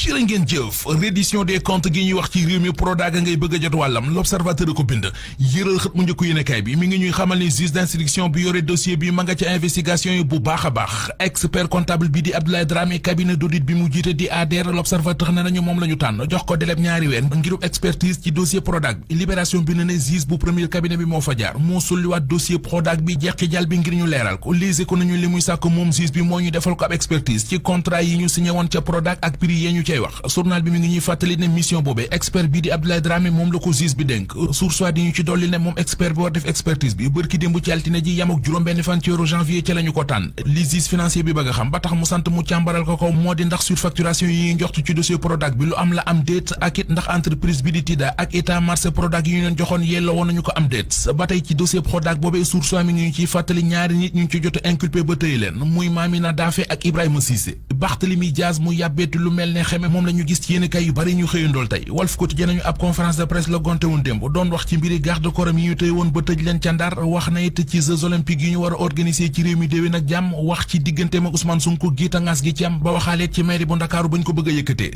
jërë ngeen jëf reddition des comptes gi ñuy wax ci réew mi Prodac ngay bëgg a jot wàllam l'observateur ko bind yëral xët mu njëkk yéenekaay bi mi ngi ñuy xamal ni juge d'instruction bi yore dossier bi ma nga ca investigation yi bu baax a baax expert comptable bi di Abdoulaye Dramé cabinet d'audit bi mu jiite di ADR l'observateur ne nañu moom la ñu tànn jox ko délai ñaari weer ngirub expertise ci dossier Prodac bi libération bi ne juge bu premier cabinet bi moo fa jaar moo sulliwaat dossier Prodac bi jeqi jàll bi ngir ñu leeral ko lise ko nañu li muy sàkk moom juge bi moo ñu defal ko ab expertise ci contrat yi ñu signé woon ca Prodac ak prix yi ñu cay wax journal bi mi ngi ñuy fàttali ne mission boobee expert bi di Abdoulaye Dramé moom la ko juge bi dénk source di ñu ci dolli ne moom expert bi war def expertise bi bërki démb ci altine ji yam ak juróom-benn fan ci weeru janvier ca la ñu ko tànn li juge financier bi bëgg a xam ba tax mu sant mu càmbaral ko moo di ndax surfacturation yi njoxtu ci dossier Prodac bi lu am la am déet ak it ndax entreprise bi di TIDA ak état marché Prodac yi ñu leen joxoon yelloo woon nañu ko am déet ba tey ci dossier Prodac boobee source mi ngi ñu ciy fàttali ñaari nit ñu ci jot a inculpé ba tëye leen muy Mamina Daffé ak Ibrahima Cissé Barthélémy Diaz mu yàbbeeti lu mel ne xeme moom la ñu gis ci yéenekaay yu bari ñu xëyandool tey Walf Quotidien nañu ab conférence de presse la gonte woon démb doon wax ci mbiri garde corps yi ñu tëye woon ba tëj leen ca Ndar wax na it ci Jeux olympiques yi ñu war a organiser ci réew mi déwén ak jàmm wax ci digganteem ak Ousmane Sonko giita ngas gi ci am ba waxaaleet ci mairie bu Ndakaaru bañ ko bëgg a yëkkatee